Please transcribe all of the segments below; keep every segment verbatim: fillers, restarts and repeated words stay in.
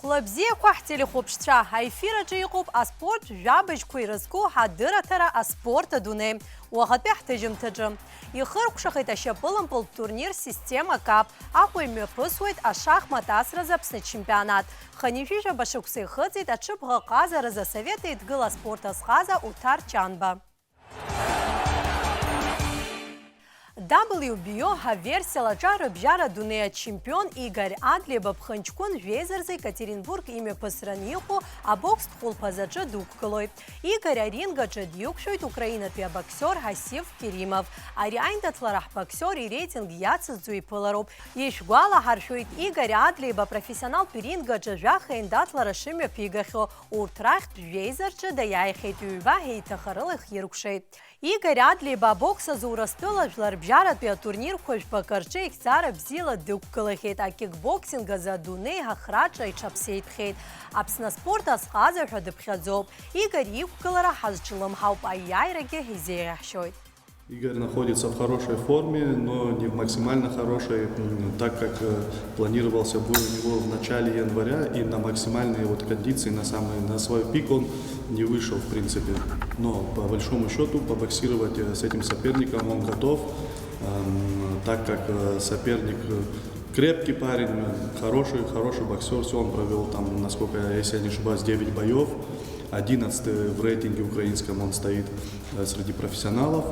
Хәлабзиақәа ҳтелехәаԥшцәа, аефир аҿы иҟоуп аспорт жәабжьқәа ирызку ҳадырраҭара аспорт адунеи. Уаӷатәи ҳҭыжьымҭаҿы ихыркәшахеит ашьапылампылтә турнир Система Кап, Аҟәа имҩаԥысуеит ашахмат асразы Аԥсны ачемпионат. Хынҩажәижәаба шықәса ихыҵит аҽыбӷаҟазаразы Асовет Еидгыла аспорт азҟаза Уҭар Чанба. W B O аверсиала аҿар рыбжьара адунеи ачемпион Игорь Адлеиба ԥхынҷкәын жәеиза рзы Екатеринбург имҩаԥысраны иҟоу абокстә хәылԥазы аҿы дықәгылоит. Игорь аринг аҿы диқәшәоит украинатәи абоксиор Ҳасиф Керимов. Ари аиндаҭлара ҳбоксиор иреитинг иацызҵо иԥылароуп. Ишәгәалаҳаршәоит, Игорь Адлеиба апрофессионалтә ринг аҿы жәаха еиндаҭлара шымҩаԥигахьоу. Урҭ рахьтә жәеиза рҿы даиааихьеит, ҩба еиҭах арыла ихиркәшеит. Игорь Адлеиба абокс азы Урыстәыла жәларбжьаратәи атурнирқәа жәпакы рҿы ихьӡара бзиала дықәгылахьеит, акикбоксинг азы адунеи ахраҿы иҽаԥсеитәхеит. Аԥсны аспорт азҟаза ҳәа дыԥхьаӡоуп. Игорь иқәгылара ҳазҿлымҳауп, аиааирагьы изеиӷьаҳшьоит. Игорь находится в хорошей форме, но не в максимально хорошей, м, так как, э, планировался бой у него в начале января, и на максимальные вот кондиции, на самый, на свой пик он не вышел, в принципе. Но, по большому счёту, побоксировать, э, с этим соперником он готов, эм, так как, э, соперник, э, крепкий парень, э, хороший, хороший боксёр, всё он провёл там, насколько я, если я не ошибаюсь, девять боёв. Одиннадцатый в рейтинге украинском он стоит, э, среди профессионалов,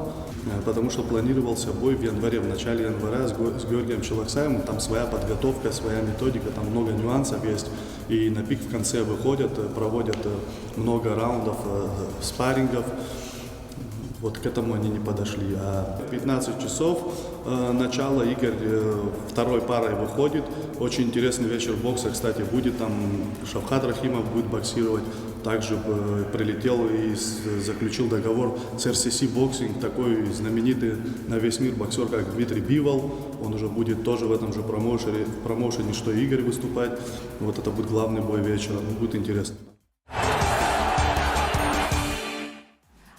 э, потому что планировался бой в январе, в начале января с Го-, с Георгием Челаксаевым. Там своя подготовка, своя методика, там много нюансов есть. И на пик в конце выходят, э, проводят, э, много раундов, э, спаррингов. Вот к этому они не подошли. А пятнадцать часов, э, начало, Игорь, э, второй парой выходит. Очень интересный вечер бокса, кстати, будет. Там Шавхат Рахимов будет боксировать. Также, э, прилетел и с-, заключил договор с R C C Boxing, такой знаменитый на весь мир боксёр, как Дмитрий Бивол. Он уже будет тоже в этом же промоушене, промоушене, что и Игорь, выступать. Вот это будет главный бой вечера. Ну, будет интересно.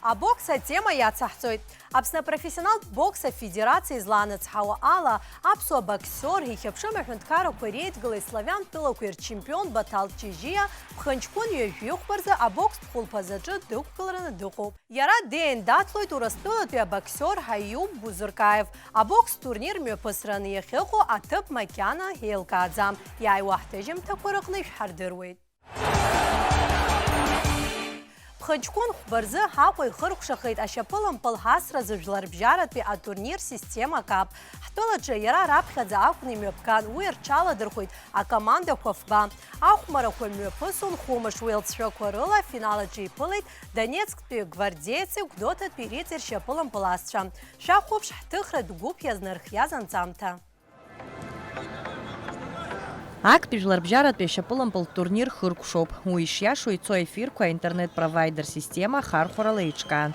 Абокс атема иацаҳҵоит. Аԥсны апрофессионалтә бокс афедерациа изланыцҳауа ала, аԥсуа боксиор, ихьыԥшым аҳәынҭқаррақәа реидгылеи славиантә тәылақәеи рчемпион Баҭал Ҷыжьиа ԥхынҷкәын ҩажәихәба рзы абокстә хәылԥазаҿы дықәгылараны дыҟоуп. Иара деиндаҭлоит Урыстәылатәи абоксиор Ҳаиуб Бузуркаев. Абокстә турнир мҩаԥысраны иахьыҟоу аҭыԥ макьана еилкааӡам. Иааиуа ҳҭыжьымҭақәа рыҟны ишәҳардыруеит. Ԥхынҷкәын хәба рзы Аҟәа ихыркәшахеит ашьапылампыл асразы жәларбжьаратәи атурнир Система Кап. Ҳтәылаҿы иара раԥхьаӡа акәны имҩаԥган, уи рҽаладырхәеит акомандақәа фба. Ахәмарақәа мҩаԥысуан хәымш, уи лҵшәақәа рыла афинал аҿы иԥылеит Донецктәи гвардеици Гәдоуҭатәи Риҵеи ршьапылампыл асцәа. Шәахәаԥш ҳҭыхратә гәыԥ иазнархиаз анҵамҭа. Актәи жәларбжьаратәи ашьапылампылтә турнир хыркәшоуп. Уи ишиашоу ицо аефирқәа аинтернет-провайдер система ахархәарала еиҿкаан.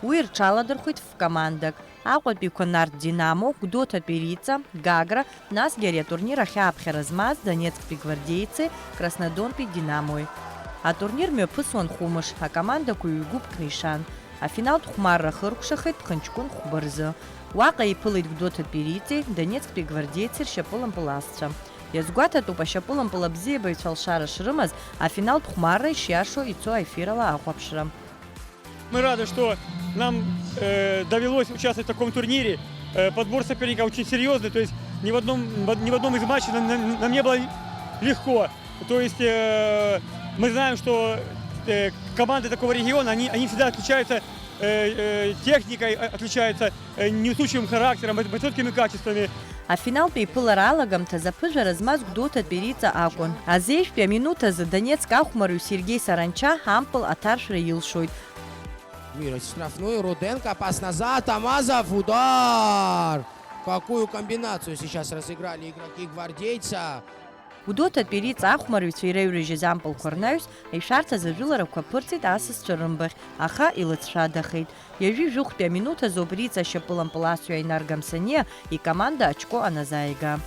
Уи рҽаладырхәит ф-командак, Аҟәатәиқәа Нарҭ Динамо, Гәдоуҭатәи Риҵа, Гагра, насгьы ари атурнир ахь ааԥхьара змаз Донецктәи Гвардеици Краснодонтәи Динамои. Атурнир мҩаԥысуан хәымш, акомандақәа ҩ-гәыԥк ишан. Афиналтә хәмарра хыркәшахеит ԥхынҷкәын хәба рзы. Уаҟа иԥылеит Гәдоуҭатәи Риҵеи Донецктәи Гвардеици ршьапылампыл асцәа. Иазгәаҭатәуп ашьапылампыл абзиабаҩцәа алшара шрымаз, афиналтә хәмарра ишиашоу ицо аефирала ахәаԥшра. Мы рады, что нам, э, довелось участвовать в таком турнире. Э, подбор соперника очень серьёзный, то есть ни в одном, ни в одном из матчей нам, нам, нам не было легко. То есть, э, мы знаем, что, э, команды такого региона, они, они всегда отличаются, э, э, техникой, э, отличаются, э, неуступчивым характером, бой-, бойцовскими качествами. Афиналтә еиԥылара алагамҭазы аԥыжәара змаз Гәдоуҭатәи Риҵа акәын. Азеижәтәи аминуҭ азы Донецк ахәмарыҩ Сергеи Саранча ампыл аҭаршәра илшоит. Мира штрафную, Руденко, пас назад, Тамазов, удар! Какую комбинацию сейчас разыграли игроки Гвардейца? Гәдоуҭатәи Риҵа ахәмарыҩцәа ираҩрыжьыз ампылқәа рнаҩс, ишәарҭаз ажәыларақәа ԥырҵит асасцәа рымбаӷь, аха илыҵшәадахеит. Ҩажәи жәохәтәи аминуҭ азоуп Риҵа ашьапылампыл асҩы Аинар Гамсаниа икоманда ачко аназааига.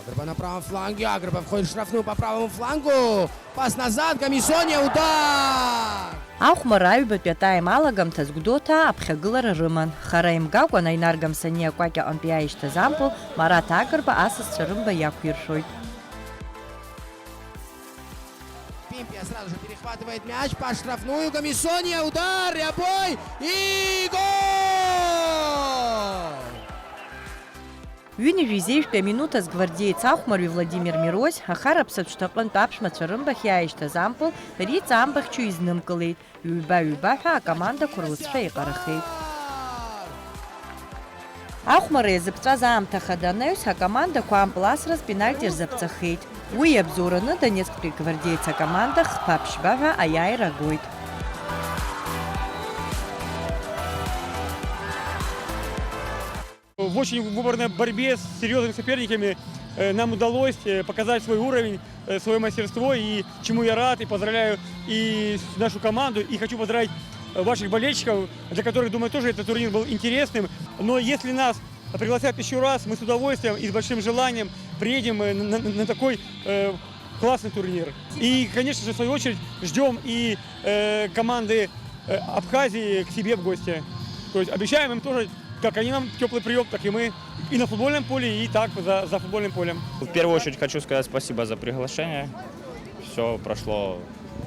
Агрба на правом фланге, Агрба входит в штрафную по правому флангу. Пас назад, Гамисония, удар! Ахәмарра аҩбатәи атайм алагамҭаз Гәдоуҭаа аԥхьагылара рыман. Хара имгакәан, Аинар Гамсаниа акәакь аҟынтәи иааишьҭыз ампыл Марат Агрба асасцәа рымба иақәиршәоит. Пимпиа сразу же перехватывает мяч, по штрафную, Гамисония, удар, Рябой и гол! Ҩынҩажәи зеижәтәи аминуҭаз гвардеец ахәмарҩы Владимир Мирозь, ахараԥсатә шҭаҟынтә аԥшәмацәа рымбахь иааишьҭыз ампыл Риҵа амбахьчаҩ изнымкылеит, ҩба-ҩба ҳәа акомандақәа руцәа еиҟарахеит. Ахәмарра иазыԥҵәаз аамҭа хада анаҩс, акомандақәа ампыл асраз пенальти рзаԥҵахеит. Уи иабзоураны Донецктәи гвардеец акоманда хԥа ԥшьба ҳәа аиааира агоит. В очень выборной борьбе с серьёзными соперниками, э, нам удалось, э, показать свой уровень, э, своё мастерство, и чему я рад, и поздравляю и с-, нашу команду, и хочу поздравить, э, ваших болельщиков, для которых, думаю, тоже этот турнир был интересным. Но если нас пригласят ещё раз, мы с удовольствием и с большим желанием приедем, э, на, на, на такой, э, классный турнир. И, конечно же, в свою очередь, ждём и, э, команды, э, Абхазии к себе в гости. То есть обещаем им тоже, как они нам тёплый приём, так и мы. И на футбольном поле, и так за, за футбольным полем. В первую очередь хочу сказать спасибо за приглашение. Всё прошло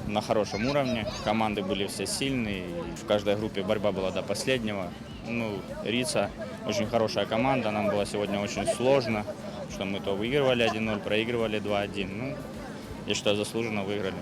на хорошем уровне. Команды были все сильные. В каждой группе борьба была до последнего. Ну, Рица очень хорошая команда, нам было сегодня очень сложно, что мы то выигрывали один ноль, проигрывали два один. Ну, я считаю, заслуженно выиграли.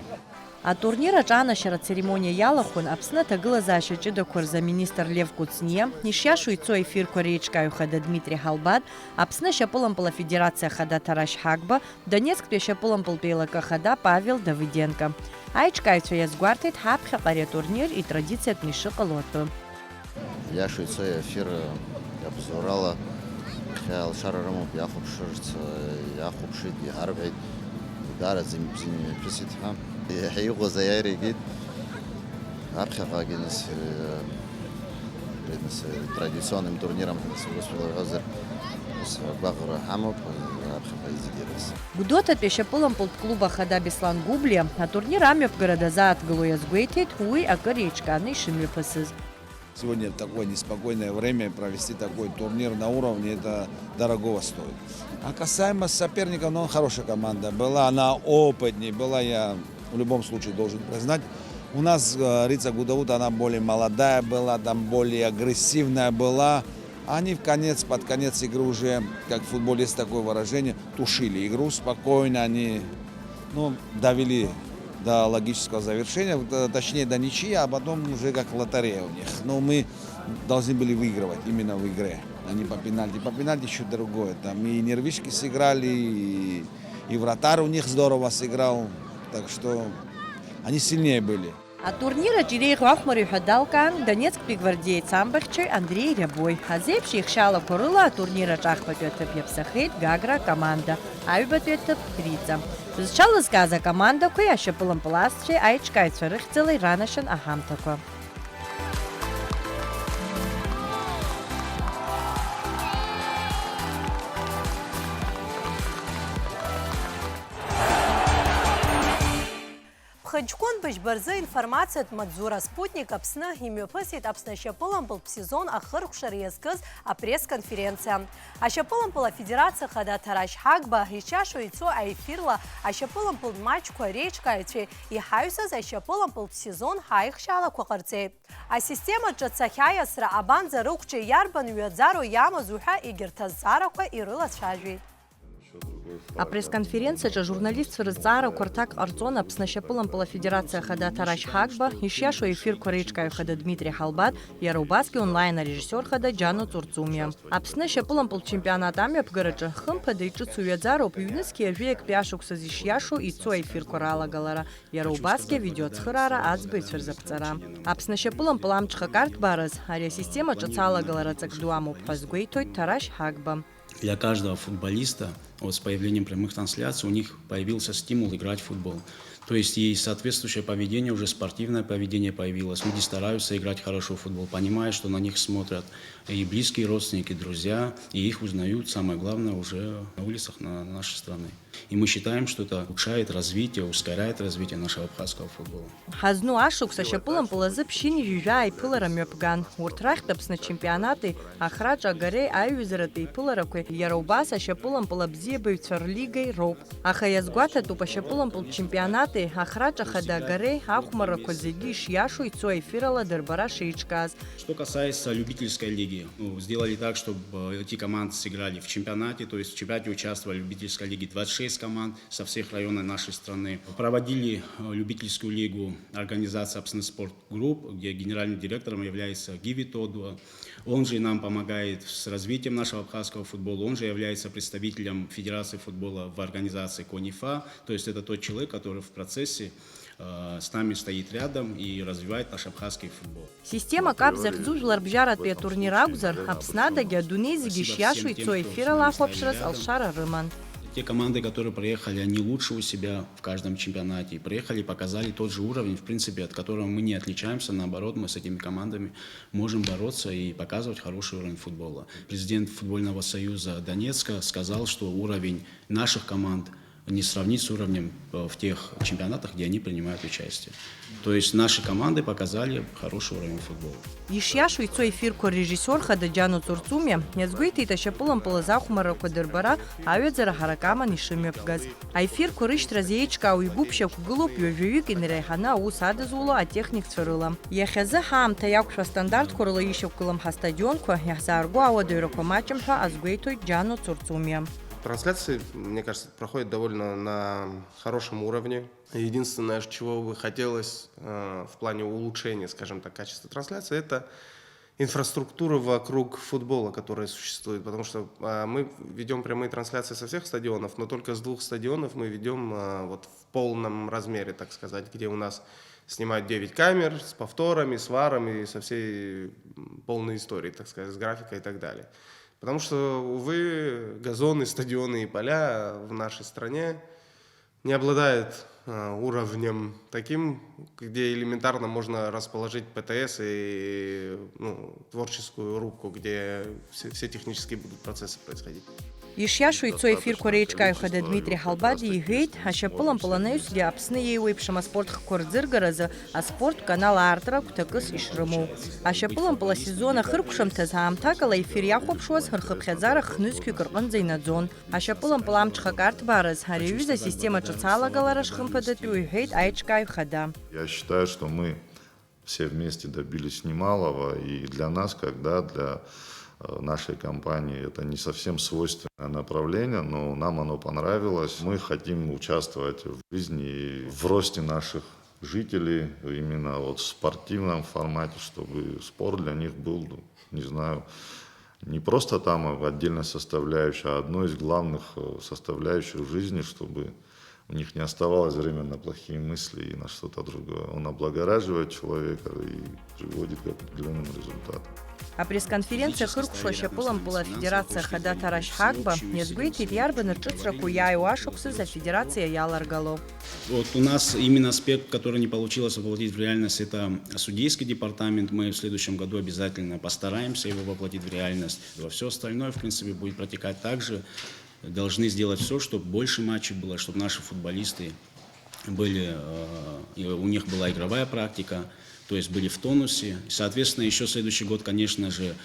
Атурнир аҿанашьара ацеремониа иалахәын Аԥсны аҭагылазаашьа ҷыдақәа рзы аминистр Лев Кәыҵниа, ишиашоу ицо аефирқәа реиҿкааҩ хада Дмитри Ҳалбад, Аԥсны ашьапылампыл афедерациа хада Ҭарашь Ҳагба, Донецктәи ашьапылампылтә еилакы ахада Павел Давыденко. Аиҿкааҩцәа иазгәарҭеит ҳаԥхьаҟа ари атурнир итрадициатәны ишыҟало атәы. Иашоу ицо аефир, абзоурала, иахьа алшара рымоуп, иахәаԥшырц, иахәаԥшит, иҳарҳәеит, даараӡа бзиа имҩаԥысит ҳәа. Иахьа иҟоз аиааира игеит. Аԥхьаҟагьы нас, э, нас, э, традиционным турниром, нас, ус уҳәозар, ус агәаҟра ҳамоуп, аԥхьаҟа изегьы ирас. Гәдоуҭатәи ашьапылампылтә клуб ахада Беслан Гәыблиа атурнир амҩаԥгара дазааҭгыло иазгәеиҭеит, уи акыр еиҿкааны ишымҩаԥысыз. Сегодня в такое неспокойное время провести такой турнир на уровне, это дорогого стоит. А касаемо соперников, ну, хорошая команда была, она опытнее была, я в любом случае должен признать. У нас, э, Рица Гудаута, она более молодая была, там более агрессивная была. Они в конец, под конец игры уже, как в футболе есть такое выражение, тушили игру спокойно, они, ну, довели до логического завершения, т-, точнее, до ничьи, а потом уже как лотерея у них. Но мы должны были выигрывать именно в игре, а не по пенальти. По пенальти ещё другое. Там и нервишки сыграли, и, и вратарь у них здорово сыграл. Так что они сильнее были. Атурнир аҿы иреиӷьу ахәмарҩы ҳәа далкаан Донецктәи гвардеец амбахьчаҩ Андреи Рябой. Азеиԥш еихшьаалақәа рыла атурнир аҿы ахԥатәи аҭыԥ иаԥсахеит Гагра акоманда, аҩбатәи аҭыԥ Риҵа. Зҽалызкааз акомандақәеи ашьапылампыласцәеи аиҿкааҩцәа рыхьӡала иранашьан аҳамҭақәа. Ԥхыџьқәын быжьба рзы информациатә маҵзура Спутник Аԥсны имҩаԥысит Аԥсны ашьапылампылтә сезон ахыркәшара иазкыз апресс-конференциа. Ашьапылампыл афедерациа хада Ҭарашь Ҳагба ишиашоу ицо аефирла ашьапылампылтә матчқәа реиҿкааҩцәеи иҳаҩсыз ашьапылампылтә сезон ҳаихшьаалақәа ҟарҵеит. Асистема ҿыц ахьаиасра абанӡа рықәҿиа иарбан ҩаӡароу иамаз уҳәа егьырҭ азҵаарақәа ирылацәажәеит. Апресс-конференциаҿы ажурналистцәа рызҵаарақәа рҭак ҟарҵон Аԥсны ашьапылампыл афедерациа ахада Ҭарашь Ҳагба, ишиашоу аефирқәа реиҿкааҩ хада Дмитри Ҳалбад, иара убасгьы онлайн арежиссиор хада Џьано Ҵурҵумиа. Аԥсны ашьапылампылтә чемпионат амҩаԥгараҿы, хымԥада, иҿыцу ҩаӡароуп ҩнызқьи жәаҩыктәи ашықәсаз ишиашоу ицо аефирқәа ралагалара, иара убасгьы авидеоцхыраара аӡбаҩцәа рзаԥҵара. Аԥсны ашьапылампыл амҽхак арҭбаараз, ари асистема ҿыц алагалара ҵак ду амоуп ҳәа азгәеиҭоит Ҭарашь Ҳагба. Для каждого футболиста Вот с появлением прямых трансляций у них появился стимул играть в футбол. То есть и соответствующее поведение, уже спортивное поведение появилось. Люди стараются играть хорошо в футбол, понимая, что на них смотрят и близкие родственники, друзья, и их узнают, самое главное, уже на улицах на нашей страны. И мы считаем, что это улучшает развитие, ускоряет развитие нашего абхазского футбола. Ҳазну ашықәс ашьапылампыл азы ԥшьынҩажәи жәаа иԥылара мҩаԥган. Урҭ рахьтә Аԥсны ачемпионати ахраҿы агареи аиҩызаратә еиԥыларақәеи иара убас ашьапылампыл абзиабаҩцәа рлигеи роуп. Аха иазгәаҭатәуп ашьапылампылтә чемпионати ахраҿ ахада агареи ахәмаррақәа зегьы ишиашоу ицо аефирала дырбара шеиҿкааз. Что касается любительской лиги, ну, сделали так, чтобы эти команды сыграли в чемпионате, то есть в чемпионате участвовали в любительской лиге двадцать шесть команд со всех районов нашей страны. Проводили э, любительскую лигу организации Абсны спорт групп, где генеральным директором является Гиви Тодуа. Он же нам помогает с развитием нашего абхазского футбола, он же является представителем Федерации футбола в организации КОНИФА, то есть это тот человек, который в процессе э, с нами стоит рядом и развивает наш абхазский футбол. Система кап захьӡу жәларбжьаратәи атурнир акәзар, Аԥсны адагьы адунеи зегьы ишиашоу ицо ефирала ахәаԥшраз алшара рыман. Те команды, которые приехали, они лучше у себя в каждом чемпионате. И приехали, показали тот же уровень, в принципе, от которого мы не отличаемся. Наоборот, мы с этими командами можем бороться и показывать хороший уровень футбола. Президент футбольного союза Донецка сказал, что уровень наших команд не сравнить с уровнем э, в тех чемпионатах, где они принимают участие. То есть наши команды показали хороший уровень футбола. Ишиашоу ицо ефирқәа режиссиор хада Џьано Цурцумиа иазгәеиҭеит ашьапылампыл азы ахәмаррақәа дырбара аҩаӡара ҳарак аман ишымҩаԥгаз. Аефирқәа рышьҭразы еиҿкаау игәыԥшьақәгылоуп ҩажәаҩык инреиҳаны аус адызуло атехникцәа рыла. Иахьазы ҳаамҭа иақәшәо астандартқәа рыла ишьақәгылам ҳастадионқәа, иаҳзаарго ауадаҩрақәа маҷым ҳәа азгәеиҭоит Џьано Цурцумиа. Трансляции, мне кажется, проходят довольно на хорошем уровне. Единственное, чего бы хотелось э, в плане улучшения, скажем так, качества трансляции, это инфраструктура вокруг футбола, которая существует, потому что э, мы ведем прямые трансляции со всех стадионов, но только с двух стадионов мы ведем э, вот в полном размере, так сказать, где у нас снимают девять камер с повторами, с варом и со всей полной историей, так сказать, с графикой и так далее. Потому что, увы, газоны, стадионы и поля в нашей стране не обладают э, уровнем таким, где элементарно можно расположить ПТС и ну, творческую рубку, где все, все технические будут процессы происходить. Ишиашоу ицо ефирқәа реиҿкааҩ хада Дмитри Ҳалбади иҳәеит, ашьапылампыл анаҩсгьы Аԥсны еиуеиԥшым аспорт хкқәа рӡыргаразы аспорттә канал аартра гәҭакыс ишрымоу. Ашьапылампыл асезон ахыркәшамҭаз аамҭакала ефир иахәаԥшуаз рхыԥхьаӡара хнызқьҩык рҟынӡа инаӡон. Ашьапылампыл амҽхак арҭбаараз ари аҩыза асистема ҿыц алагалара шхымԥадатәу иҳәеит аиҿкааҩ хада. Я считаю, что мы все вместе добились немалого, и для нас, как, да, для э, нашей компании, это не совсем свойственное направление, но нам оно понравилось. Мы хотим участвовать в жизни и в росте наших жителей именно вот в спортивном формате, чтобы спорт для них был, ну, не знаю, не просто там отдельной составляющей, а одной из главных э, составляющих жизни, чтобы у них не оставалось времени на плохие мысли и на что-то другое. Он облагораживает человека и приводит к определенным результатам. Апресс-конференциа ахыркәшо ашьапылампыл афедерациа ахада Ҭарашь Ҳагба иазгәеиҭеит, иарбан аҿыцрақәоу иааиуа ашықәсазы афедерациа иаларгало. Вот у нас именно аспект, который не получилось воплотить в реальность, это судейский департамент. Мы в следующем году обязательно постараемся его воплотить в реальность. А все остальное, в принципе, будет протекать так же. Должны сделать все, чтобы больше матчей было, чтобы наши футболисты были, э, и у них была игровая практика, то есть были в тонусе. И, соответственно, еще следующий год, конечно же,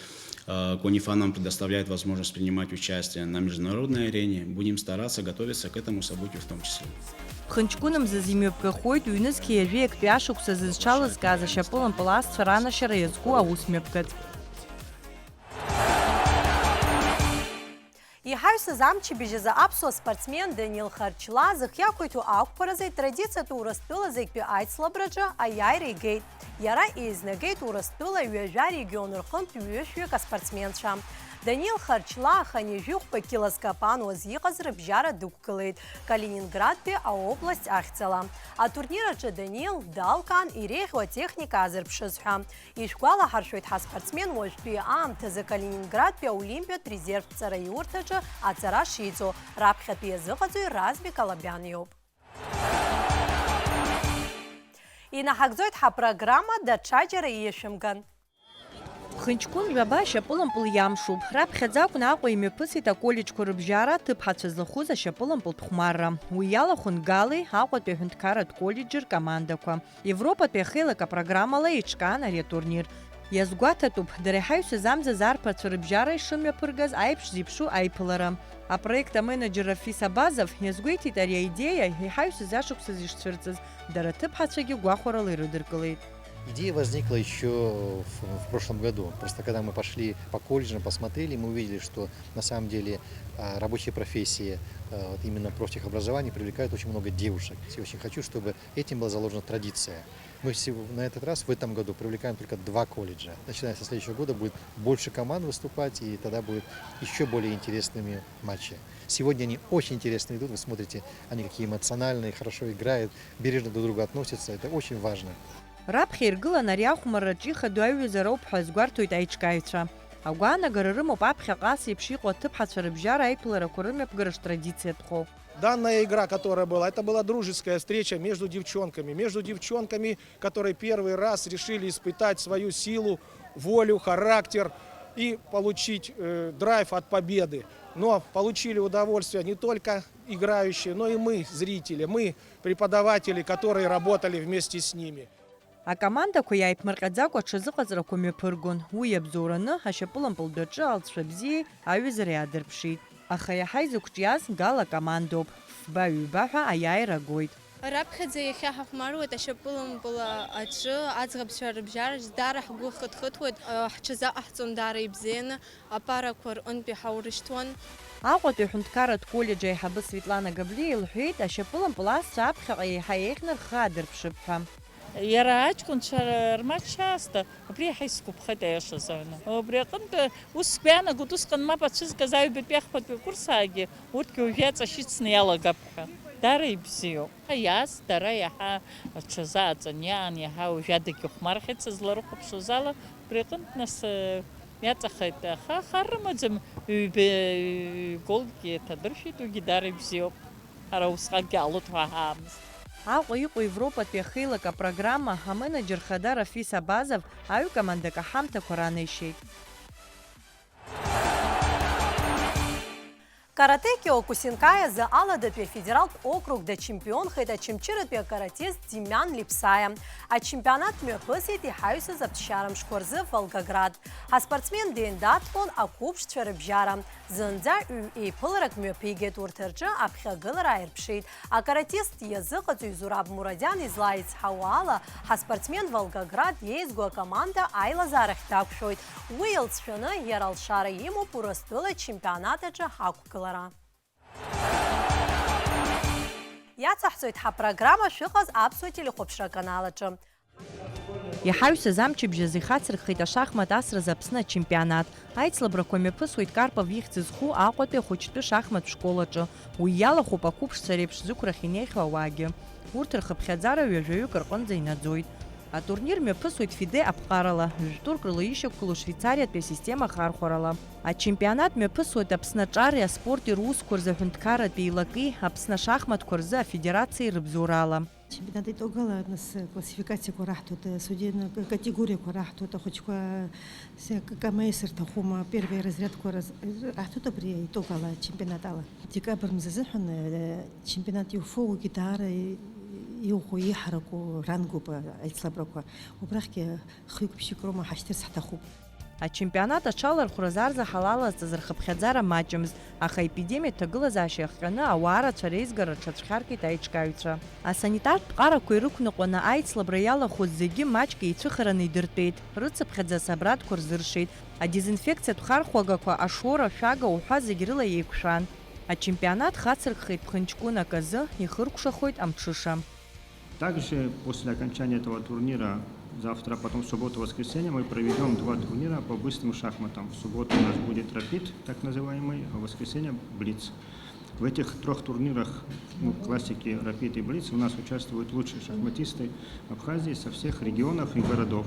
э, КОНИФА нам предоставляет возможность принимать участие на международной арене. Будем стараться готовиться к этому событию в том числе. Ԥхынҷкәынамзазы имҩаԥгахоит ҩнызқьи ҩажәи актәи ашықәсазы зҽалызкааз ашьапылампыл асцәа ранашьара иазку аус мҩаԥгатә. Иҳаҩсыз амчыбжь азы аԥсуа спортсмен Данил Харчлаа зхы иақәиҭу ақәԥаразы итрадициатәу Урыстәыла зегьтәи аицлабраҿы аиааира игеит. Иара еизнагеит Урыстәыла ҩажәа регион рҟынтә ҩышәҩык аспортсменцәа. Данил Харчлаа хынҩажәи хәба кьыла зкапануаз иҟаз рыбжьара дықәгылеит Калининградтәи аобласть ахьӡала. Атурнир аҿы Данил далкаан иреиӷьу атехника аазырԥшыз ҳәа. Ишәгәалаҳаршәоит, ҳаспортсмен уажәтәи аамҭазы Калининградтәи аолимпиатә резервтә ҵараиурҭаҿы аҵара шиҵо, раԥхьатәи иазыҟаҵои Размик Алабиан иоуп. Инаҳагӡоит ҳапрограмма, даҽаџьара иашәымган. Ԥхынҷкәын жәаба ашьапылампыл иамшуп. Раԥхьаӡа акәны Аҟәа имҩаԥысит аколлеџьқәа рыбжьара аҭыԥҳацәа злахәыз ашьапылампылтә хәмарра. Уи иалахәын Галеи Аҟәатәи аҳәынҭқарратә коллеџьи ркомандақәа. Европатәи ахеилак апрограммала еиҿкаан ари атурнир. Иазгәаҭатәуп, дара иҳаҩсыз амзазы арԥарцәа рыбжьара ишымҩаԥыргаз аиԥш зеиԥшу аиԥылара. Апроект аменеџер Рафис Абазов иазгәеиҭеит ари аидеиа иҳаҩсыз ашықәсазы ишцәырҵыз, дара аҭыԥҳацәагьы гәахәарала ирыдыркылеит. Идея возникла ещё в, в прошлом году. Просто когда мы пошли по колледжам, посмотрели, мы увидели, что на самом деле, а, рабочие профессии, а, вот именно профтехобразование привлекает очень много девушек. И очень хочу, чтобы этим была заложена традиция. Мы всего, на этот раз, в этом году, привлекаем только два колледжа. Начиная со следующего года будет больше команд выступать, и тогда будут ещё более интересными матчи. Сегодня они очень интересно идут, вы смотрите, они какие эмоциональные, хорошо играют, бережно друг к другу относятся, это очень важно. Раԥхьа иргылан ари ахәмарраҿы ихадоу аиҩызароуп ҳәа азгәарҭоит аиҿкааҩцәа. Агәаанагара рымоуп аԥхьаҟа ас еиԥш иҟоу аҭыԥҳацәа рыбжьара аиԥыларақәа рымҩаԥгара штрадициатәхо. Данная игра, которая была, это была дружеская встреча между девчонками, между девчонками, которые первый раз решили испытать свою силу, волю, характер и получить, э, драйв от победы. Но получили удовольствие не только играющие, но и мы, зрители, мы, преподаватели, которые работали вместе с ними. Акомандақәа иааиԥмырҟьаӡакәа аҽазыҟаҵарақәа мҩаԥыргон. Уи иабзоураны, ашьапылампылтәаҿы алҵшәа бзиеи аҩызареи аадырԥшит. Аха иаҳа изықәҿиаз Гала акомандоуп. Фба-ҩба ҳәа аиааира агоит. Раԥхьаӡа иахьа ҳахәмаруеит ашьапылампыл аҿы аӡӷабцәа рыбжьараҿ даара ҳгәы хыҭхыҭуеит, ҳҽазаҟаҳҵон даара ибзианы. Апарақәа рҟынтәи ҳаурышьҭуан. Аҟәатәи аҳәынҭқарратә коллеџь аиҳабы Светлана Габлиа илҳәеит, ашьапылампыл асцәа аԥхьаҟа еиҳа еиӷьны рхы аадырԥшып ҳәа. Иара аҷкәынцәа рматч аасҭа, убри иаҳа исгәаԥхеит, аиаша азыҳәан. Убри аҟынтә ус сгәы иаанагоит, усҟан мап ацәызкыз аҩбатәи ахԥатәи акурсаагьы, урҭгьы уажәы иаҵашьыцны иалагап ҳәа. Даара ибзиоуп. Иааз дара иаҳа рҽазааӡан иаан, иаҳа уажәадагьы ихәмархьеит сызларыхәаԥшуаз ала, убри аҟынтә нас, э, иаҵахеит, аха ахара рымаӡам, ҩба, ҩ-, голгьы ҭадыршәит, уигьы даара ибзиоуп. Ҳара усҟакгьы ҟалоит ҳәа ҳаамызт. Аҟәа иҟоу Европатәи ахеилак апрограмма аменеџер хада Рафис Абазов аҩкомандак аҳамҭақәа ранеишьеит. Каратэ Киокусинкаи азы Аладатәи афедералтә округ дачемпионхеит очамчыратәи акаратист Демиан Липсаиа. Ачемпионат мҩаԥысит иҳаҩсыз аԥсшьара мшқәа рзы Волгоград. Аспортсмен деиндаҭлон ақәыԥшцәа рыбжьара. Зынӡа ҩ-еиԥыларак мҩаԥигеит, урҭ рҿы аԥхьагылара ааирԥшит. Акаратист иазыҟаҵаҩ Зураб Мурадиан излаицҳауа ала, ҳаспортсмен Волгоград иеизго акоманда аилазаарахь дақәшәоит. Уи илҵшәаны, иара алшара имоуп Урыстәыла ачемпионат аҿы ақәгылара. Иацаҳҵоит ҳапрограмма, шәыҟаз аԥсуа телехәаԥшра аканал аҿы. Иҳаҩсыз амчыбжь азы ихацырххеит ашахмат асразы Аԥсны ачемпионат. Аицлабрақәа мҩаԥысуеит Карпов ихьӡ зху Аҟәатәи ахәыҷтәы шахмат школ аҿы. Уи иалахәуп ақәыԥшцәа реиԥш зықәрахь инеихьоу ауаагьы. Урҭ рхыԥхьаӡара ҩажәаҩык рҟынӡа инаӡоит. Атурнир мҩаԥысуеит ФИДЕ аԥҟарала, жәтәырк рыла ишьақәгылоу Швеицариатәи асистема ахархәарала. Ачемпионат мҩаԥысуеит Аԥсны аҿари аспорти русқәа рзы аҳәынҭқарратә еилаки, Аԥсны ашахматқәа рзы афедерациеи рыбзоурала. Чемпионат итогала нас классификациақәа раҳҭоит, судиа категориақәа раҳҭоит, ахәыҷқәа с-, к-, КМС рҭахума, первый разрядқәа раз-, раҳҭоит абри итогала чемпионат ала. Декабр мза азыҳәан, э, чемпионат иуфоугьы даара и-, иӷәӷәоу, иҳараку рангуп, э, аицлабрақәа. Убрахьгьы хҩык-ԥшьҩык роума ҳашьҭырц ҳҭахуп. Ачемпионат аҽалархәра зарзаҳал алазҵаз рхыԥхьаӡара маҷымызт, аха аепидемиатә ҭагылазаашьа иахҟьаны ауаа рацәа реизгара рҽацәхьаркит аиҿкааҩцәа. Асанитартә ԥҟарақәа ирықәныҟәаны аицлабра иалахәыз зегьы маҷк еицәыхараны идыртәеит, рыцыԥхьаӡа асабрадқәа рзыршеит, адезинфекциатә хархәагақәа, ашора, ашәага уҳәа зегь рыла еиқәшәан. Ачемпионат хацыркхеит ԥхынҷкәынак азы, ихыркәшахоит амҽыша. Также после окончания этого турнира Завтра, потом в субботу, воскресенье мы проведем два турнира по быстрым шахматам. В субботу у нас будет рапид, так называемый, а в воскресенье блиц. В этих трех турнирах, ну, классики рапид и блиц, у нас участвуют лучшие шахматисты Абхазии со всех регионов и городов.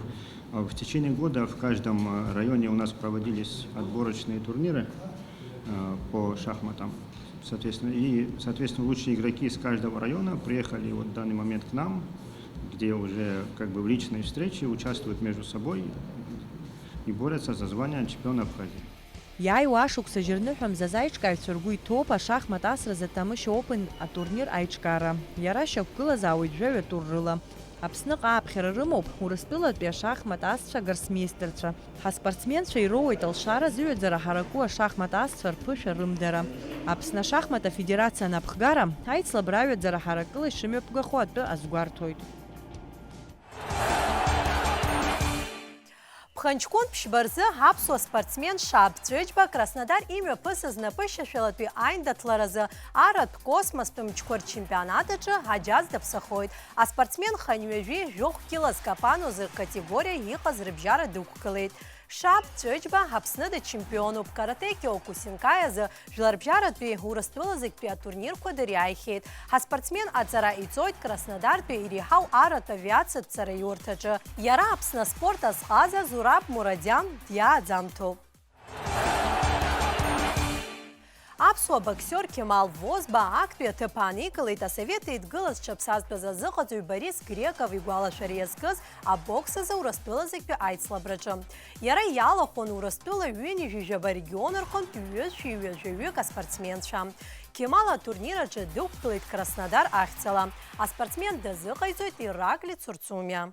А в течение года в каждом э, районе у нас проводились отборочные турниры э, по шахматам. Соответственно, и, соответственно, лучшие игроки из каждого района приехали вот в данный момент к нам, где уже как бы в личной встрече участвуют между собой и борются за звание чемпиона Абхазии. Иааиуа ашықәса жьырныҳәа Мзаза аиҿкааҩцәа ргәы иҭоуп ашахмат асразы Тамышь Open атурнир аиҿкаара. Иара шьақәгылазаауеит жәаҩа туррыла. Аԥсныҟа ааԥхьара рымоуп Урыстәылатәи ашахмат асцәа гроссмеистерцәа. Ҳаспортсменцәа ироуеит алшара зыҩаӡара ҳараку ашахмат асцәа рԥышәа рымдара. Аԥсны ашахмат афедерациа анапхгара аицлабра аҩаӡара ҳаракыла ишымҩаԥгахо атәы азгәарҭоит. Ԥхынҷкәын ԥшьба рзы аԥсуа спортсмен Шаб Ҵәыџьба Краснодар имҩаԥысыз напышьашәалатәи аиндаҭларазы арратә космостәи мчқәа рчемпионат аҿы аџьаз даԥсахоит. Аспортсмен хынҩажәи жәохә кило зкапануз ркатегориа иҟаз рыбжьара дықәгылеит. Шаб Ҵәыџьба Аԥсны дычемпионуп, каратэ Киокусинкаи азы Жәларбжьаратәи Урыстәыла зегьтәи атурнирқәа дыриааихьеит. Ҳаспортсмен аҵара иҵоит Краснодартәи иреиҳау арратә авиациатә цараиурҭаҿы. Иара Аԥсны аспорт азҟаза Зураб Мурадиан диааӡамҭоуп. Аԥсуа боксиор Кемал Возба актәи аҭыԥ ааникылеит Асовет Еидгыла зҽаԥсазтәыз азыҟаҵаҩ Борис Греков игәалашәара иазкыз абокс азы Урыстәыла зегьтәи аицлабраҿы. Иара иалахәын Урыстәыла ҩынҩажәи жәаба регион рҟынтә ҩызцәеи ҩажәаҩык аспортсменцәа. Кемал атурнир аҿы дықәгылеит Краснодар ахьӡала. Аспортсмен дазыҟаиҵоит Иракли Цурцумиа.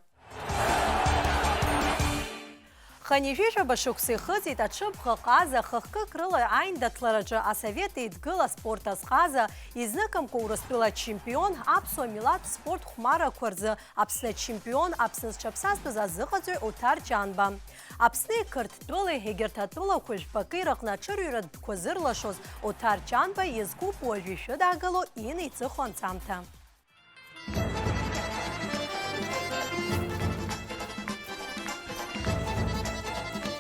Хынҩажәи жәаба шықәса ихыҵит аҽыбӷа ҟаза хыхкык рыла аиндаҭлараҿы Асовет Еидгыла аспорт азҟаза, изныкымкәа Урыстәыла ачемпион, аԥсуа милаҭ спорт хәмарақәа рзы Аԥсны ачемпион, Аԥсны зҽаԥсазтәыз азыҟаҵаҩ Оҭар Ҷанба. Аԥсни Қырҭтәылеи егьырҭ атәылақәа жәпакы рыҟны аҽырҩратә дәқәа зырлашоз Оҭар Ҷанба иазгәыԥ уажә ишәыдаагало инеиҵыху анҵамҭа.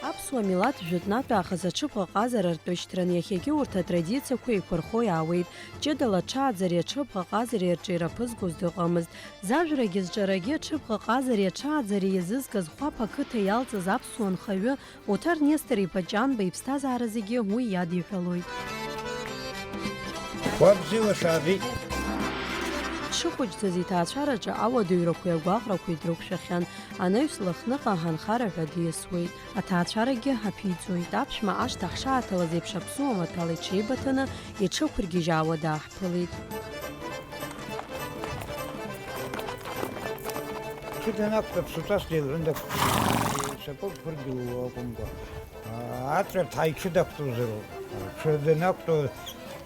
Аԥсуа милаҭ жәытәнатә аахыс аҽыбӷа ҟазара ртәышьҭран, иахьагьы урҭ атрадициақәа еиқәырхо иаауеит. Ҷыдала аҽааӡареи аҽыбӷа ҟазареи рҿы ираԥызгоз дыҟамызт. Зажәрагьы зҿарагьы аҽыбӷа ҟазареи аҽааӡареи иазызкыз Хәаԥ ақыҭа иалҵыз аԥсуа нхаҩы Оҭар Нестор-иԥа Ҷанба иԥсҭазаара зегьы уи иадиҳәалоит. Уа бзиала шәаабеит! Дшыхәыҷӡаз иҭаацәараҿы ауадаҩрақәеи агәаҟрақәеи дрықәшәахьан, анаҩс Лыхныҟа анхара ҳәа диасуеит. Аҭаацәарагьы ҳаԥиҵоит. Аԥшәма ашҭа ҳшааҭалаз еиԥш аԥсуа маҭәала иҽеибыҭаны иҽықәыргьежьаауа дааҳԥылеит. Иҽы данақәтәа ԥсуҭас деилҳәындак сакәык ԥыргьылуа акәымкәа, аҵәарҭа иҽы дақәтәозароуп. Аҽы данақәтәа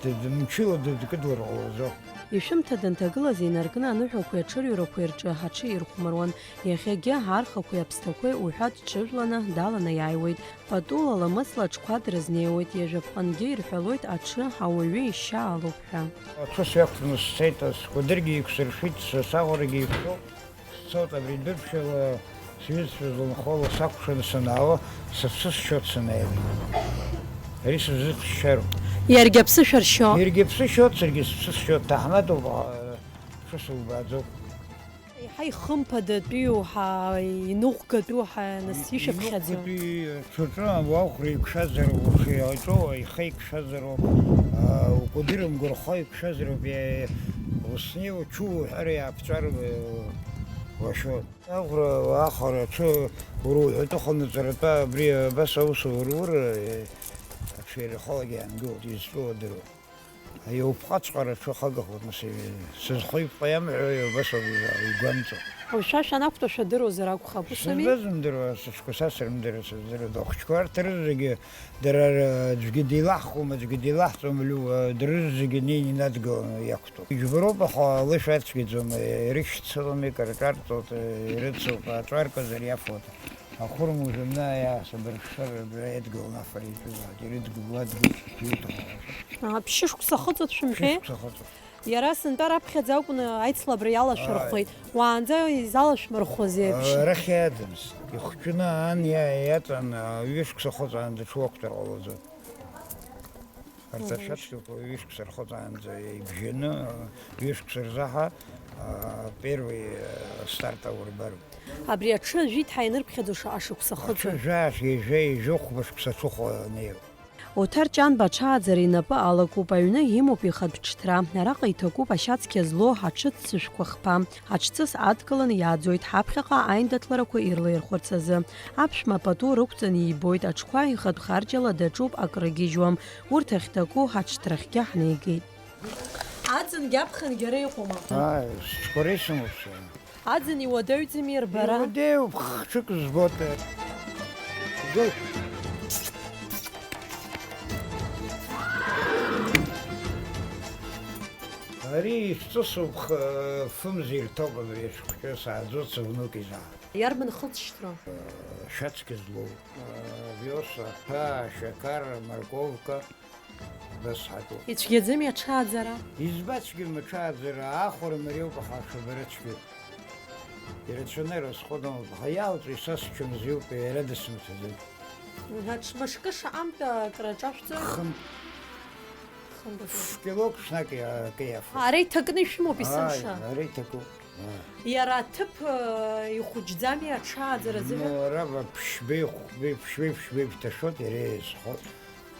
д-, д-, мчыла дыдкыдлар ҟалаӡом. Ишәымҭа данҭагылаз инаркны аныҳәақәеи аҽырҩрақәеи рҿы аҽы ирхәмаруан. Иахьагьы архақәеи аԥсҭақәеи уҳәа дҽыжәланы даланы иааиуеит. Патула ламысла аҽқәа дрызнеиуеит, ҩажәаԥҟангьы ирҳәалоит аҽы ауаҩы ишьа алоуп ҳәа. Аҽы сҩақәтәаны сцеит, скәадыргьы еиқәсыршәит, сасаӷәрагьы еиқәшәоуп. Сцоит абри дыршәала, сҩызцәа злынхола сакәшаны санаауа, сыԥсы сшьоит санааиуеит. Ари сызхьчароуп. Иаргьы аԥсышәа ршьо. Иаргьы аԥсы шьоит, саргьы сыԥсы сшьоит, ҭаҳмадоуп, ҽы сылбааӡоуп. Еиҳа ихымԥадатәиу, ҳа, иныҟәгатәу, ҳа, нас ишәыԥхьаӡо. Иныҟәгатәи, ҽаҿы ауахәра иқәшәазароуп, уаха иҟаиҵо, аиха иқәшәазароуп, аа, укәадыр мгәырхо иқәшәазароуп, иа-, уснеиуа, ҽы уҳәар иааԥҵәар, э, уашоит. Аӷәра, ахара, ҽы уруҳәатәы хынҵәаратәа абри абас аус аурур, э, аҽеирахалагьы иаангылоит, изтәу адыруа. Иоупҟаҵәҟьара ҽахагахоит, нас, сызхоипҟа иамҳәо, убас ауп игәамҵуа. Шәа шәанақәтәа шәадыруазар акәхап, ус ами? Сыздызымдыруа, сыҽқәа са срымдыруа, сыздыруа, ахәыҷқәа арҭ рызегьы, дара, аӡәгьы деилаҳхуам, аӡәгьы деилаҳҵом, лу-, дара рызегьы неины инадгыланы иақәтәоуп. Иџьбароуп, аха лышәа ацәгьаӡом, ирышьцылом, икарҿарҵоит, ирыцуп, аҵәа аркызар иафоит. Ахәырмужәы мна иаасабыршшар, абра идгыланы афара иаҿызааит, ирыдгыло адгьыл шәиҭаху. Аа, ԥшьышықәса ахыҵуеит шәымҳәеи? Ԥшьышықәса ахыҵуеит. Иара сынтәа раԥхьаӡа акәны аицлабра иалашәырхәеит. Ааи. Уаанӡа изалашәмырхәоз еиԥш. Арахь иаадымс. Ихәҷны ан иа-, иаҵан, ҩышықәса хыҵаанӡа ҽуақәтәар ҟалаӡом. Арҭ Мгм. Ашәаԥшьақәа ҩышықәса рхыҵаанӡа ибжьаны, ҩышықәса рзаҳа, а, первый, а, старт аурбароуп. Абри аҽы ажәит ҳәа ианырԥхьаӡо шаҟа шықәса хыҵуеит? Аҽы жәаа, ҩажәа, ҩажәа хәба шықәса аҽыхәа анеиуа. Оҭар Ҷанба аҽааӡара инапы алакуп, аҩны имоуп ихатә ҽҭра. Араҟа иҭакуп ашьацқьа злоу аҽыццышәқәа хԥа. Аҽҵыс адкыланы иааӡоит ҳаԥхьаҟа аиндаҭларақәа ирлаирхәырц азы. Аԥшәма пату рықәҵаны иибоит, аҽқәа ихатә харџьала даҿуп, акры гьежьуам. Урҭ ахьҭаку аҽҭрахьгьы ҳнеигеит. Аӡынгьы аԥхынгьы ара иҟоума? Ааи, сҽқәа ресымуп сара. Аӡын иуадаҩӡами ирбара? Иуадаҩуп, хҽык збоит. Ари ишәҵысуп, х-, фымз ирҭоуп абри аҽхәҷы, сааӡоит сывнук изаҳа. Иарбан хылҵшьҭроу? Шәацқьа злоу, виоса, ԥаа, шәақар, морковка, убас ҳатәуп. Ицәгьаӡами аҽааӡара? Избацәгьам аҽааӡара, ахәра мариоуп, аха ашәыбара цәгьоуп. Ирацәаны расход амоуп, аха иалҵуеи са счымазаҩуп, иара дысмыцәаӡоит. Мгм, аҽ-, мышкы шаҟантә акраҿашәҵои? Хынтә. Хынтә. Ф-, килок ҽнак иа-, акы иафоит. Ара иҭакны ишәымоуп есымша? Ааи, ара иҭакуп. Иара аҭыԥ, э, ихәыҷӡами аҽааӡара азыҳәан? Ну, ара ԥшьбеи хәбеи, ԥшьбеи, ԥшьбеи шәҭашоит, иара иазхоит,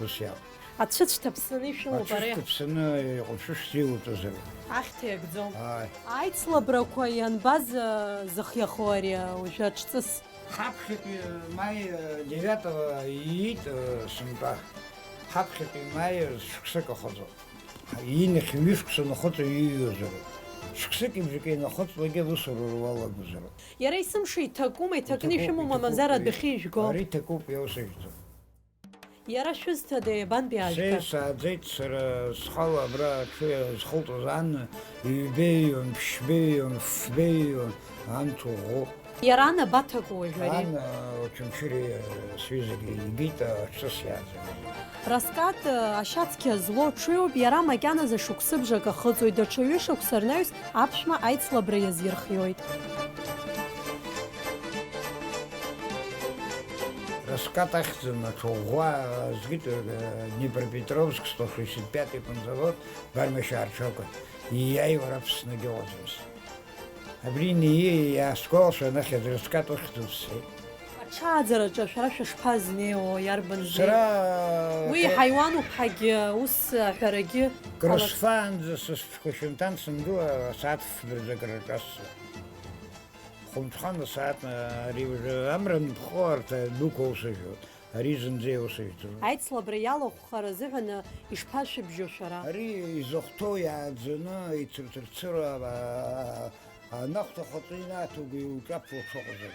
ус иакәым. Ацәыцә ҭаԥсаны ишәымоуп ара. Ацәыцә ҭаԥсаны иҟәшәышәӡа иуҵозароуп. Ахьҭа иагӡом. Ааи. Аицлабрақәа ианбаз, э, зыхиахо ари, э, уажәы аҽҵыс? Ҳаԥхьатәи маи, э, девятого иит, э, сынтәа. Ҳаԥхьатәи маи шықәсык ахыҵуа. Инахь ҩышықәса нахыҵуа ииҩуазароуп. Шықәсыки бжаки инахыҵлакгьы аусура руалагозароуп. Иара есымша иҭакума, иҭакны ишәымоума, мамзар адәахьы ижәго? Ари иҭакуп, иаусыжәӡом. Иара шәызҭада, иабантәи ажәга? Сеи сааӡеит сара схала абра аҽы зхылҵыз ан, ҩбеион, ԥшьбеион, фбеион, анҭ уӷәӷәоуп. Иара ан абаҭаку уажәы ари? Ан, а, Очамчыри, а, сҩызагьы ибеит, а, аҽҵыс иааӡаны. Раскат, а, ашьацқьа злоу ҽыҩуп, иара макьаназы шықәсыбжак ахыҵуеит, даҽа ҩышықәса рнаҩс аԥшәма аицлабра иазирхиоит. Раскат ахьӡын аҽа ӷәӷәа згеит, э, Днепропетровск, сто шестьдесят пятый конзавод, Бармашьаа рҽакәын. Иааиуа Аԥсны дыҟаӡамызт. Абри Неиа иаасгәалашәан, нахьхьи Раскат ухьӡуп сҳәеит. Аҽааӡараҿы шәара шәышԥазнеиуа, иарбан знеи? Сара Уи кра- ҳаиуануп ҳәагьы, ус аҳәарагьы ҟалац- Красфаанӡа сышәҟәқәа шьанҭан сангыла, асааҭ фба рзы акрырҿасҵон. Хәымҽхан асааҭ, ари уажәы амра анԥхо арҭ адәықәа усыжәуеит. Ари зынӡа иусыжәӡом. Аицлабра иалахәхар азыҳәан ишԥашәыбжьо шәара? Ари изыхәҭоу иааӡаны, ицырцырцыруа, а, а, анахәҭа ахаҿы инаҭогьы иуҿаԥхьо шыҟазар.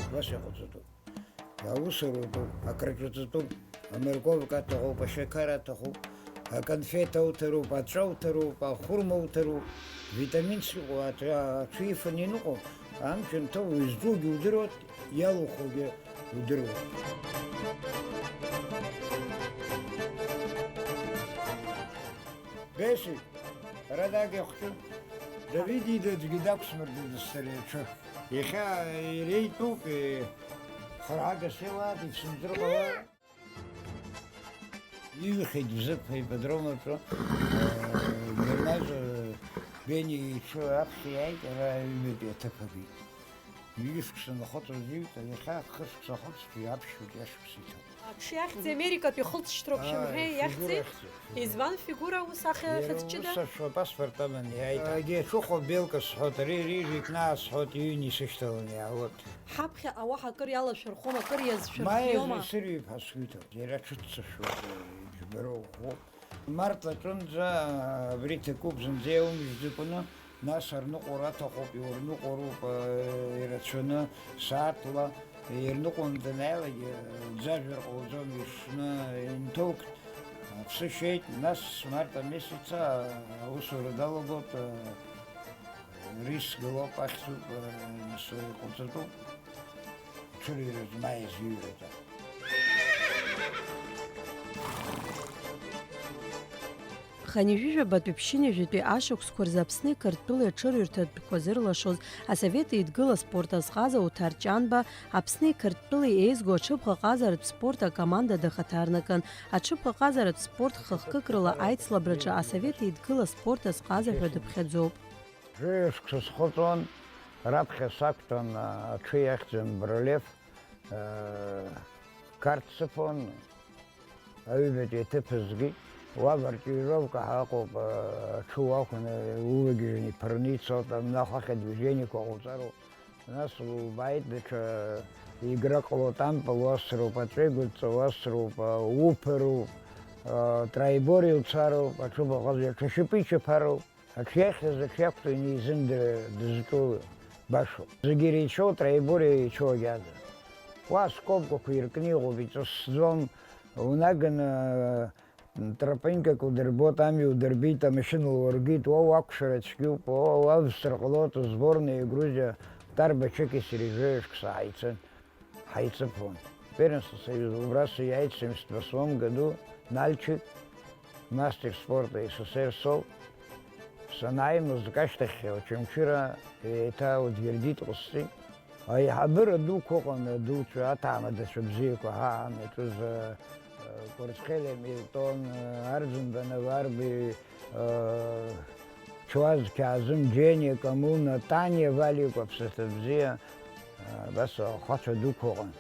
Убас иҟаҵатәуп. Аусура утәуп, акраҿаҵатәуп, аморковка аҭахуп, ашьақар аҭахуп, аконфеҭ ауҭароуп, аҵәа уҭароуп, ахәырма уҭароуп, витаминс иҟоу аҭ-, аҽы ифаны иныҟәо, амч анҭоу изҿугьы удыруеит, иалухугьы удыруеит. Беси, ара дагьахәҷын, Давид ида аӡәгьы дақәсмырдыӡацт ари аҽы. Иахьа иреитәуп, е, хырҳагас еилаат, ицәымӡыр ҟалар. Иҩхеит Бзыԥ аипподром аҿы, э, Герназ, э, Бени иҽы аԥхьа иааит, ара аҩбатәи аҭыԥ агеит. Ҩышықәса нахыҵуа зҩит, иахьа хышықәса ахыҵ, аԥшьбатәи ашықәса иҭоуп. Аҽы иахьӡи Америкатәи хылҵшьҭроуп, аа, шәымҳәеи, фигура иахьӡи? Иахьӡуп. Избан фигура ус ахьа-, иара хьыҵәҷыда? Ус аԥшәма апаспорт аманы иааит. Егьи аҽыхәа белка сҳәоит, ари рижәит, нас сҳәоит, иҩны исышьҭаланы иаауеит. Ҳаԥхьаҟа уаҳа акыр иалашәырхәома, акыр иазшәырхиома? Ма иазшәырҩып ҳәа сгәы иҭоуп. Иара аҽыццышәуеит, џьбароу ӷәӷәоуп. Март аҿынӡа абри ҭакуп, зынӡа иаумыжьӡакәаны, нас арныҟәара аҭахуп, иурныҟәароуп, э, ирацәаны, сааҭла, ирныҟәон данааилак, э, ӡажәар ҟалаӡом, ишны инҭылкт, аԥсы шьеит, нас март амесяца аусура далагоит, э, рис галоп ахьӡуп, э, нас иҟаҵатәуп. Ҽырҩраҿ ма иазҩырада. Хынҩажәижәабатәи ԥшьынҩажәатәи ашықәсқәа рзы Аԥсни Қырҭтәылеи аҽырҩрҭатәқәа зырлашоз Асовет Еидгыла аспорт азҟаза Уҭар Ҷанба, Аԥсни Қырҭтәылеи еизго аҽыбӷаҟазаратә спорт акоманда дахаҭарнакын, аҽыбӷаҟазаратә спорт хы-хкык рыла аицлабраҿы Асовет Еидгыла аспорт азҟаза ҳәа дыԥхьаӡоуп. Жәаҩа шықәса схыҵуан, раԥхьа сақәтәан, аҽы иахьӡын Бролев, э, қарҭ сыфон, аҩбатәи аҭыԥ азгеит. Уа абаркьуировка ҳәа ыҟоуп, аҽы уахәаны улагьежьны иԥырны ицоит, амнахә ахь адвижениеқәа ҟауҵароуп. Нас улбааит, даҽа игра ҟалоит, ампыл уасроуп, аҵәеигәыдҵа уасроуп, уԥароуп, троеборие уцароуп, аҽыбӷаҟаза аҽа шьапы ичаԥароуп. Аҽы иахьыз аҽы иақәтәоу инеизын д-, дызҿу башоуп. Зегьы иреицәоу троеборие иреицәоу агьада. Уа аскобкақәа иркны иҟоуп, иҵысӡом, унаганы тропинкак удырбоит, амҩа удырбеит, амашьына лургеит, уа уакәшара цәгьоуп, уа уавсыр ҟалоит, сборные Грузия Ҭарба Чекиа среижеишк сааицын. Ҳаиҵыԥуан. Первенство Союза убра сиааит, семьдесят восьмом году, Нальчик, мастер спорта С С С Р соуп. Санааи, мызкы ашьҭахь Очамчыра еиҭа Удгьердит ҟасҵеит. Аиҳабыра дуқәа ыҟан, адуцәа, аҭаҳмадацәа бзиақәа ҳа ҳамҩаҿыз, э, Кәарцхелиа Миртон, э, Арӡынба Наварби, э, Чуаз Қьаазым, Џьениа Камуна, Таниа Валиақәа, ԥсаҭа бзиа, э, абас ахәацәа дуқәа ыҟан.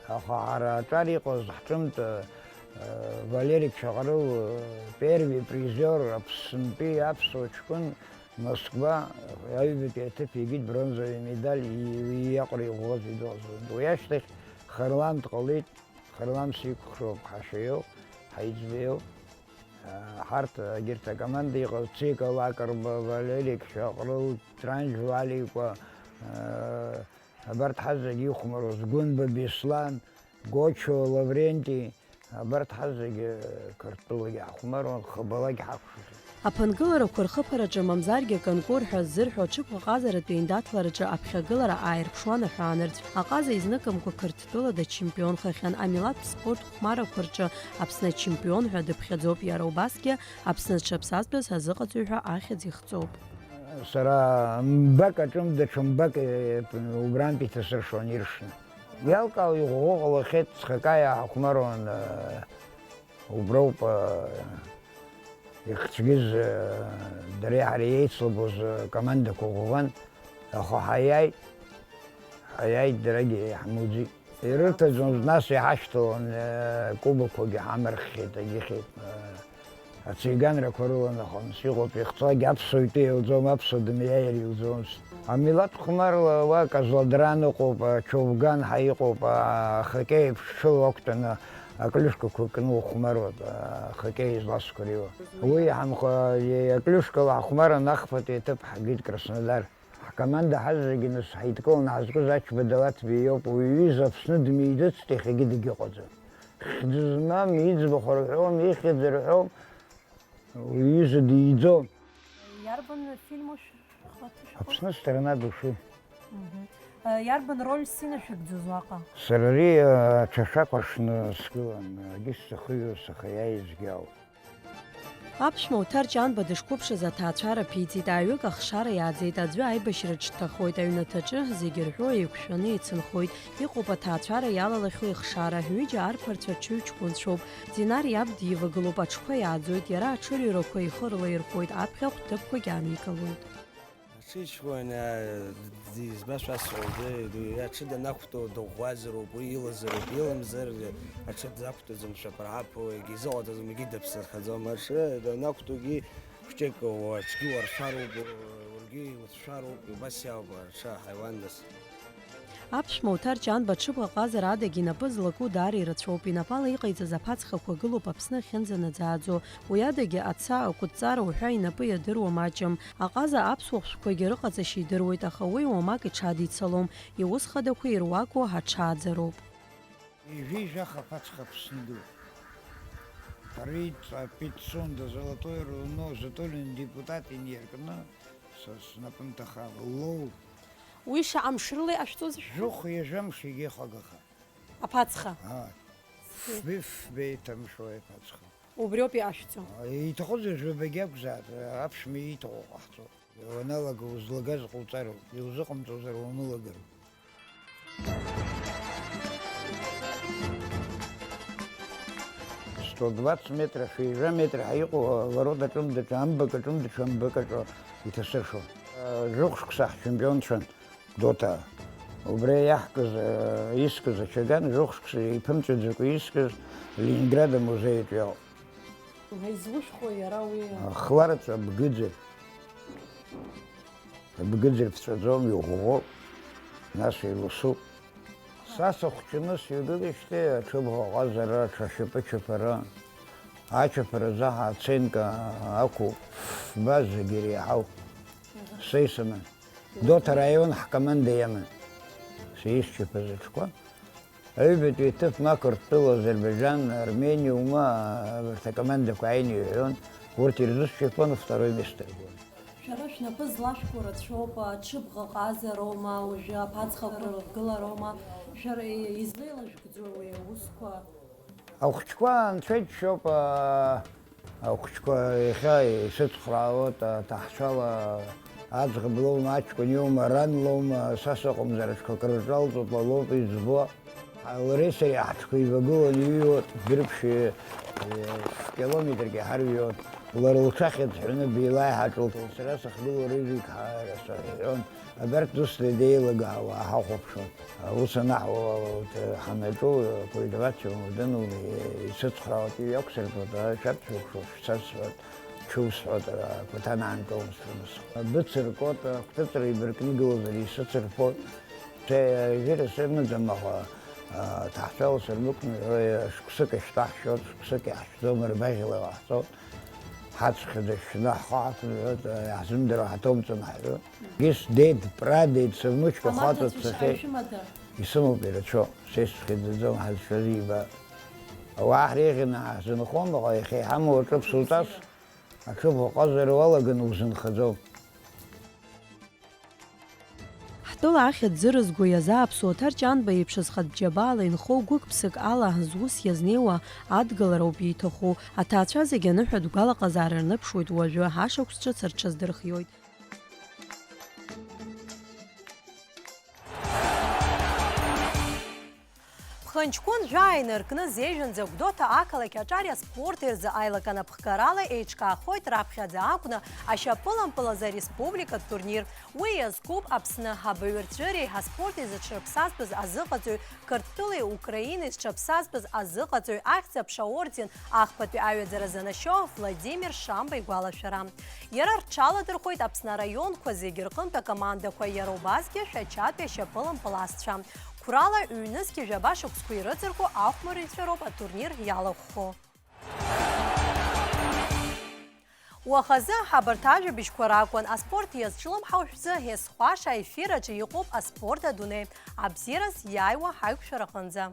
Аха ҳара аҿар иҟаз ҳҿымҭ, э, Валери Чаҟрыл, э, первый призер Аԥсынтәи аԥсуа ҷкәын Москва, э, аҩбатәи аҭыԥ игеит, бронзовый медаль и-, уи иаҟара иӷәӷәаз идуазын. Уи ашьҭахь Харлан дҟалеит, Харлан сикәыхшоуп, ҳашьа иоуп, ҳаиҵбы иоуп. Ҳарҭ, егьырҭ акоманда иҟаз, Цика Лакрба, Валери Кшьаҟрыл, Транџь Валикәа, абарҭ ҳазегьы ихәмаруаз, Гәынба Беслан, Гочо Лавренти, абарҭ ҳазегьы Қырҭтәылагьы ҳахәмаруан, Хыбалагь ҳақәшәеит. Аԥынгыларақәа рхыԥараҿы, мамзаргьы аконкур ҳәа ззырҳәо аҽыбӷаҟазаратә еиндаҭлараҿы аԥхьагылара ааирԥшуан аҳәаанырцә. Аҟаза изныкымкәа Қырҭтәыла дачемпионхахьан, амилаҭтә спорт хәмарақәа рҿы Аԥсны ачемпион ҳәа дыԥхьаӡоуп иара убасгьы, Аԥсны зҽаԥсазтәыз азыҟаҵаҩ ҳәа ахьӡ ихҵоуп. Сара мбак аҿы даҽа мбак, э, убрантә иҭасыршон иршны. Иалкаау иӷәӷәоу ҟалахьеит, Цхакаиа ҳахәмаруан, э, уброуп, э, ихцәгьыз, э, дареи ҳареи еицлабоз, э, командақәа ӷәӷәан, аха ҳаиааит, ҳаиааит, дарагьы иаҳмуӡеит. Ирырҭаӡомызт, нас иҳашьҭалон, э, кубокқәагьы ҳамырххьеит, агьыхьеит. Э, ациганрақәа рыланахон, ус иҟоуп, ихҵуагь аԥсуаҩ итәы иауӡом, аԥсуа дымиааир иуӡомызт. Амилаҭ хәмарла уа Козлодран ыҟоуп, Чоуган ҳәа иҟоуп, ахокеи ԥшшыла уақәтәаны аклюшкақәа кны ухәмаруа, ахокеи зласқәа риуа. Уи ҳамхәа-, аклюшкала ҳахәмаран, ахԥатәи аҭыԥ ҳагеит Краснодар. Ҳкоманда ҳазегьы нас ҳаидкыланы ҳазкыз Ачба Далаҭбеи иоуп. Уи иҩыза Аԥсны дмидыцт, иахьагьы дагьыҟаӡам. Хьӡы змам, иӡбахә рҳәом, ихьӡ рҳәом, уи иҩыза диӡом. Иарбан фильму шәхаҭа шәхәыц? Аԥсны сторона души. Мгм. Э, иарбан роль сцена шәыгӡоз уаҟа? Сара ари, э, аҽашәақәа шны сгылан, егьыс сахыҩрыз саха иааизгьы ауп. Аԥшәма Уҭар Ҷанба дышқәыԥшыз аҭаацәара ԥиҵеит, ааҩык ахшара иааӡеит, аӡәы аибашьраҿ дҭахоит, аҩнаҭаҿы зегьы рҳәо еиқәшәаны еицынхоит, иҟоуп аҭаацәара иалалахьоу ихшара, ҩыџьа арԥарцәа ҽыҩҷкәынцәоуп, Динар иаб дивагылоуп, аҽқәа иааӡоит, иара аҽырҩрақәа ихы рлаирхәоит, аԥхьахә ҭыԥқәагь аникылоит. Аҽыҩҷкәын, а, д-, д-, избан шәасҳәоит, уи аҽы данақәтәоу дыӷәӷәазароуп, уи илазароуп, иламзар аҽы дақәтәаӡом, шәаԥырҳаԥуа, егьи изыҟаҵаӡом, егьи дыԥсырхаӡом. Аҽы данақәтәоугьы хәҷык аҽгьы уаршәароуп, уаргьы иуцәшәароуп, убас иауп аҽы аҳаиуан нас. Аԥшәма Уҭар Ҷанба аҽыбӷаҟазара адагьы инапы злаку даара ирацәоуп, инапала иҟаиҵаз аԥацхақәа гылоуп Аԥсны ахьынӡанаӡааӡо. Уи адагьы аца, акәытҵара уҳәа инапы иадыруа маҷым. Аҟаза аԥсуа хәшәқәагьы рыҟаҵашьа идыруеит, аха уи уамак иҽадицалом, иус хадақәа ируаку аҽааӡароуп. Ижәижәаха аԥацха Аԥсны ду. Парит, Пицунда, Золотое руно, Затулин депутат иниркны, са снапы нҭаха, лоу. Уи шаҟа мшрыла иҟашәҵозеи шәа? Жәохә ҩажәа мш егьихагаха. Аԥацха? Аа. Фбеи, фбеи ҭамшуа иԥацха. Убриоуп иашәҵо. Иҭахызар жәабагьы акәзаап, аԥшәма ииҭаху ҟаҳҵоит. Уаналага узлагаз ҟауҵароуп, иузыҟамҵозар уамылагароуп. Сто двадцать метра, шәи жәа метра ҳәа иҟоу аворота аҿынӡаҿы, амбак аҿынӡаҿы, амбак аҿы иҭасыршо. Жәохә шықәса ҳчемпионцәан Гәдоуҭаа. Убри иаҳкыз, искыз ачаган, жәохә шықәса иԥымҵәаӡакәа искыз Ленинград амузеи аҿы иҟоуп. Изушәхуа иара уи? Хлараҵәа абгыӡыр. Абгыӡыр ԥҵәаӡом, иӷәӷәоуп, нас еиласуп. Са сыхәҷаны сҩагылеижьҭеи аҽыбӷаҟазара, аҽашьапы чаԥара, ачаԥара азы ҳаценка ақәуп, фба зегьы иреиҳау. Са исыман. Гәдоуҭа араион ҳкоманда иаман. Са исчаԥаз аҽқәа. Аҩбатәи аҭыԥ ма Қырҭтәыла, Азербаиџьан, Армениа ума, абарҭ акомандақәа ааины иҳәон, урҭ ирзысчаԥон, второй место ргон. Шәара шәнапы злашәкуа рацәоуп, аҽыбӷаҟазароума, уажәы аԥацхақәа рывгылароума, шәара излеилажәгӡои уи аусқәа? Ахәыҷқәа анцәа иџьшьоуп, ахәыҷқәа иахьа исыцхраауеит, аҭаҳцәала аӡӷаб лоума, аҷкәын иоума, ран лоума, са сыҟамзар аҽқәа акрырҿалҵоит, ла лоуп избо. Лареи сареи ҳаҽқәа еивагыланы иҩуа дырԥшьы, километрк иҳарҩуан. Лара лҽахьыӡ ҳәаны Беилаи ҳаҿылҭуан. Сара сахьгылоу рыҩрик ҳәа сҳәон. Абарҭ дусҭа деилагаауа ҳахәаԥшуан. Ус анаҳуа ҳанаҿу, культивациа уамаданы исыцхраауеит, иҩақәсыртәуеит, шәарҭ шәықәшәо шәцарц сҳәоит. Ҽеи усҳәоит, ара, ақәаҭа анаанкылом сҳәон. Быцыркот, агәҭыҵра ибаркны игылазар исыцырфоит. Ҽеи ажәира сымаӡам, аха, а, ҭаҳцәала сырмықәныҳәо, шықәсык ашьтәа ҳшьоит, шықәсык иаҳшьӡом, рбаӷьала иҟаҳҵоит. Ҳацәхьада шәны ҳхы ҳақәныҳәоит, иаҳзымдыруа ҳаҭоумҵан ҳҳәоит. Гьыс дед, прадед, сырмычкәа хаҵа дцахьеит. Исымоуп ирацәоу, сеицәхьаӡаӡом ҳазшаз иба. Ауаа ҳреиӷьны ҳзынхом, аха иахьа иҳамоу аҿы ԥсуҵас аҽыбӷаҟазара уалаганы узынхаӡом. Ҳтәыла ахьӡ зырызго иазааԥсоу Ҭарчанба иеиԥш азхатә џьабаала инхо гәык-ԥсык ала зус иазнеиуа адгылароуп ииҭаху. Аҭаацәа зегьы аныҳәатә гәалаҟазаара рныԥшуеит уажәы, ашықәс ҿыц рҽаздырхиоит. Ԥхынҷкәын жәаа инаркны зежәанӡа Гәдоуҭа ақалақь аҿар аспорт рзы аилаканапхгарала еиҿкаахоит раԥхьаӡа акәны ашьапылампылаз ареспубликатә турнир. Уи иазкуп Аԥсны абаҩрҵәыреи аспорти зыҽрыԥсазтәыз азыҟаҵаҩ, Қырҭтәылеи Украинеи зҽаԥсазтәыз азыҟаҵаҩ, Ахьӡ-аԥша орден ахԥатәи аҩаӡара занашьоу Владимир Шамба игәалашәара. Иара рҽаладырхәеит Аԥсны араионқәа зегьы рҟынтә акомандақәа, иара убасгьы Шәачатәи ашьапылампылазцәа. Қәрала ҩнызқьи жәаба шықәсқәа ирыҵаркуа ахәмарыҩцәа роуп атурнир иалахәхо. Уахазы абарҭ ажәабжьқәа ракәын аспорт иазҿлымҳау шәзы, езхәаша аефир аҿы иҟоуп аспорт адунеи. Абзиараз иааиуа ҳаиқәшәараҟынӡа.